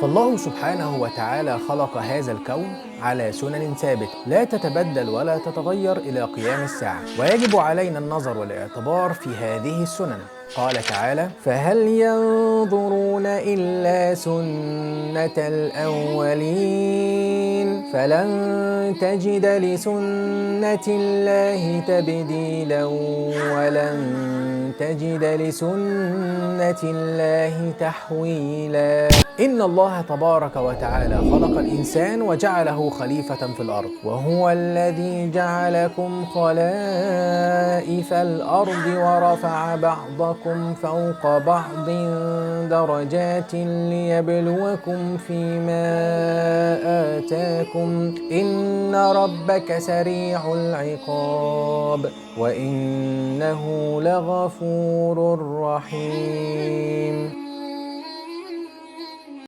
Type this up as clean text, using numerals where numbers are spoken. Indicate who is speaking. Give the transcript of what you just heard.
Speaker 1: فالله سبحانه وتعالى خلق هذا الكون على سنن ثابتة لا تتبدل ولا تتغير إلى قيام الساعة، ويجب علينا النظر والاعتبار في هذه السنن. قال تعالى: فهل ينظرون إلا سنة الأولين فلن تجد لسنة الله تبديلا ولن تجد لسنة الله تحويلا. إن الله تبارك وتعالى خلق الإنسان وجعله خليفة في الأرض، وهو الذي جعلكم خلائف الأرض ورفع بعضكم فوق بعض درجات ليبلوكم فيما آتاكم إن ربك سريع العقاب وإنه لغفور رحيم.